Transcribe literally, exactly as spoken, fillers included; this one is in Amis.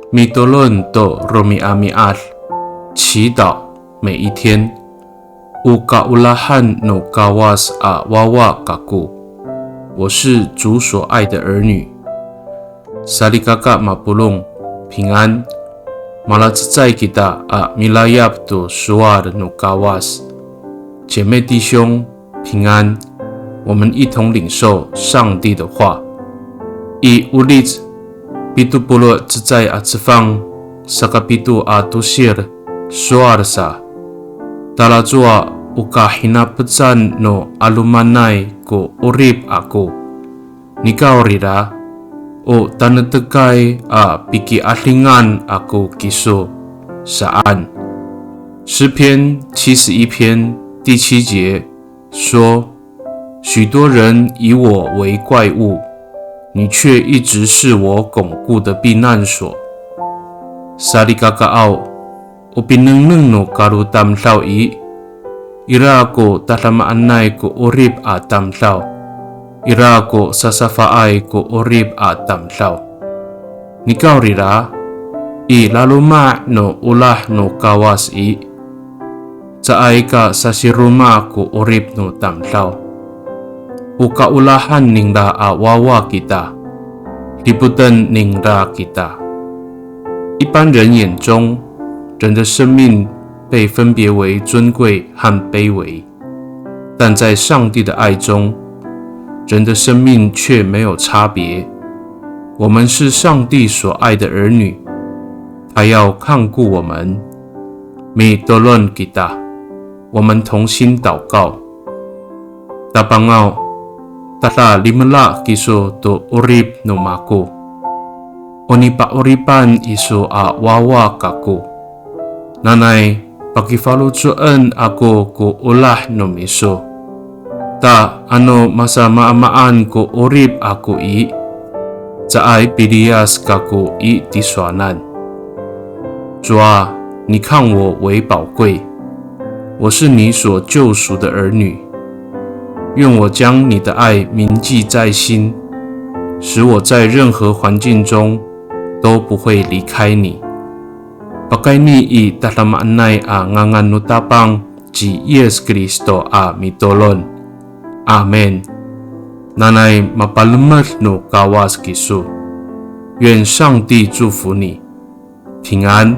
Mitolon to romi'ami'ad, 祈祷每一天。O kaolahan no Kawas a wawa kako, 我是主所爱的儿女。Salikaka mapolong, 平安。Malacecay kita a milayap to sowal no Kawas. 姐妹弟兄， 平安。我们一同领受上帝的话。I Olic pito polo' cecay a cefang, saka pito a tosil, sowal sa. Talacowa o kahinapecan no 'alomanay ko 'orip ako. Nikawrira, o tanektekay a pikiadingan ako kiso, saan. 诗篇七十一篇第七节说，许多人以我为怪物，你却一直是我巩固的避难所。Salikakaaw, o pinengneng no kalotamdaw i, ira ko tadamaanay ko 'orip a tamdaw, ira ko sasafaay ko 'orip a tamdaw. Nikawrira, i laloma' no olah no Kawas i, caay ka sasiroma ko 'orip no tamdaw. O kaolahan ningra a wawa kita, dipoten ningra kita. 一般人眼中，人的生命被分别为尊贵和卑微，但在上帝的爱中，人的生命却没有差别。我们是上帝所爱的儿女，他要看顾我们。Mitolon kita，我们同心祷告。Tapangaw, tada limela kiso to 'orip no mako. O nipa'oripan iso a wawa kako. Nanay pakifaloco'en ako ko olah no miso. Ta ano masamaamaan ko 'orip ako i, caay piliyas kako i tisowanan. 主啊，你看我为宝贵，我是你所救赎的儿女。愿我将你的爱铭记在心，使我在任何环境中都不会离开你。Pakayni i tadamaanay a ngangan no Tapang ci Yis Kristo a mitolon. Amin. Nanay mapalemed no Kawas kiso. 愿上帝祝福你，平安。